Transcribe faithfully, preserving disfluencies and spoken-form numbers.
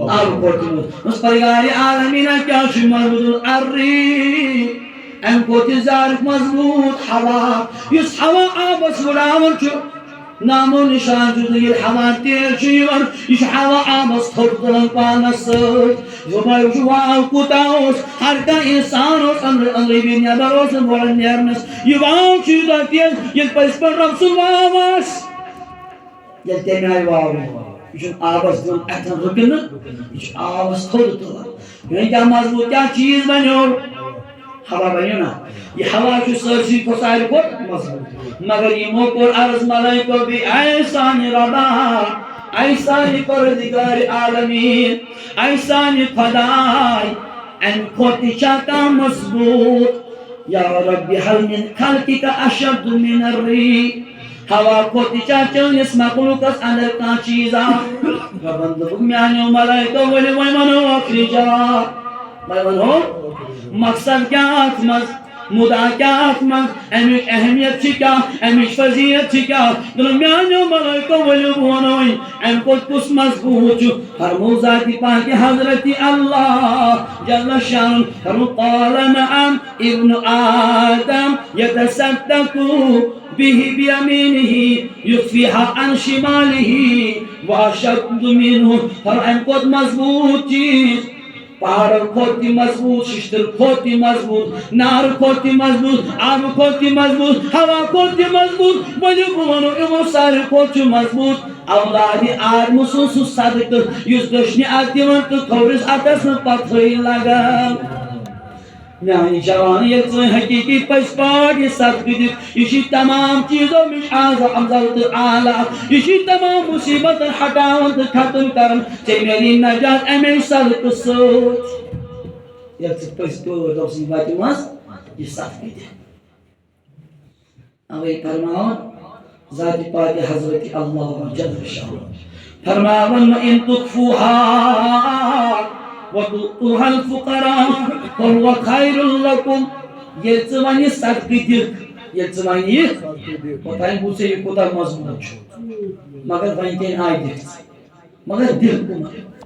آب کوٚر تِمو۔ دوٚپُس، پروردگار عالمیٖنہ، کیٛاہ چھُ مضبوٗط؟ الرّیح۔ اَمہِ کھۄتہٕ تہِ زیادٕ مضبوٗط ہوا۔ یُس ہوا آبس وُڑاوان چھُ، نامو نشان چھُ نہٕ۔ ییٚلہِ ہوا تیز چھُ یِوان، یہِ چھُ ہوا آبس تھوٚد تُلان پانس سۭتۍ۔ یہِ چھُ، واو کوٗتاہ اوس، ہر کانٛہہ اِنسان اوس أنٛدرٕ أنٛدرٕ بیٚیہِ نٮ۪بر اوس نہٕ بوڑان نیرنس۔ یہِ واو چھُ یوٗتاہ تیز، ییٚلہِ پٔزۍ پٲٹھۍ رۄب سُنٛد واو آسہِ۔ ییٚلہِ تَمہِ آیہِ واو یی، یہِ چھُنہٕ آبَس دیُن اَتھَن رُکنہٕ، یہِ چھُ آبَس تھوٚد تُلان۔ یہِ کیٛاہ مضبوٗط، کیٛاہ چیٖز بَنیو؟ ہوا بَنیو نا؟ یہِ ہوا چھُ سٲرسٕے کھۄتہٕ ساروی کھۄتہٕ مضبوٗط۔ مگر یِمو کوٚر عرض ملٲیکو بیٚیہِ، اے سانہِ رۄبا، اے سانہِ پروردگار عالمیٖن، اے سانہِ خۄداے، اَمہِ کھۄتہٕ تہِ چھا کانٛہہ مضبوٗط؟ یا رب، هل من خلقك أشد من الريح؟ ہوا کھۄتہٕ تہِ چھا چٲنِس مخلوٗقس اندر کانٛہہ چیٖزا؟ رۄبن دوٚپُکھ، میانیو ملائکو، ؤلِو وۄنۍ ونو ٲخری جواب۔ وۄنۍ ونو مقصد کیٛاہ اتھ منٛز، مُدعا کیٛاہ اتھ منٛز، امیُک اہمیت چھِ کیٛاہ، امیُک فضیلت چھِ کیٛاہ۔ دوٚپُن، میانیو ملائکو، ؤلِو بہٕ ونو وۄنۍ، امہِ کھۄتہٕ کُس مضبوٗط چھُ؟ فرموو ذاتِ پاکِ حضرت اللہ جل شانہ، فرموو، قال نعم، ابن آدم يتصدق به بيمينه يخفيها عن شماله وأشد منه۔ فرموو، اَمہِ کھۄتہٕ مضبوٗط چیٖز، پہاڑو کھۄتہٕ تہِ مضبوٗط، ششتٕر کھۄتہٕ تہِ مضبوٗط، نارٕ کھۄتہٕ تہِ مضبوٗط، آبہٕ کھۄتہٕ تہِ مضبوٗط، ہوا کھۄتہٕ تہِ مضبوٗط۔ ؤلِو بہٕ وَنو، یِمو ساروی کھۄتہٕ چھُ مضبوٗط اولادِ آدمہٕ سُنٛد سُہ صدقہٕ، یُس دٔچھنہِ اَتھٕ دِوان تہٕ کھوورِس اَتھس نہٕ پتھرٕے لگان۔ میانہِ جوان، ییٚلہِ ژٕ حقیٖقی پٔزۍ پٲٹھۍ یہِ صدقہٕ دِکھ، یہِ چھُے تمام چیٖزو نِش اعظم، افضل تہٕ اعلیٰ۔ یہِ چھُے تمام مُصیٖبتن ہٹاوان تہٕ ختم کران۔ ژےٚ میلی نجات اَمے صدقہٕ سۭتۍ۔ ییٚلہِ ژٕ پٔزۍ پٲٹھۍ رۄب سٕنٛدِ وتہِ منٛز یہِ صدقہٕ دِکھ۔ اوے فرماوان ذاتِ پاکِ حضرت اللہ جل شانہ۔ فرماوان، وَإِن تُخْفُوهَا وَتُؤْتُوهَا الْفُقَرَاءَ فَهُوَ خَيْرٌ لَكُمْ۔ ییٚلہِ ژٕ وۄنۍ یہِ صدقہٕ دِکھ، ییٚلہِ ژٕ وۄنۍ یہِ، اوٚتام بوٗز ژےٚ یہِ کوٗتاہ مضبوٗط چھُ، مگر وۄنۍ کَمہِ آیہِ دِکھ ژٕ؟ مگر دِکھ کٕمَن؟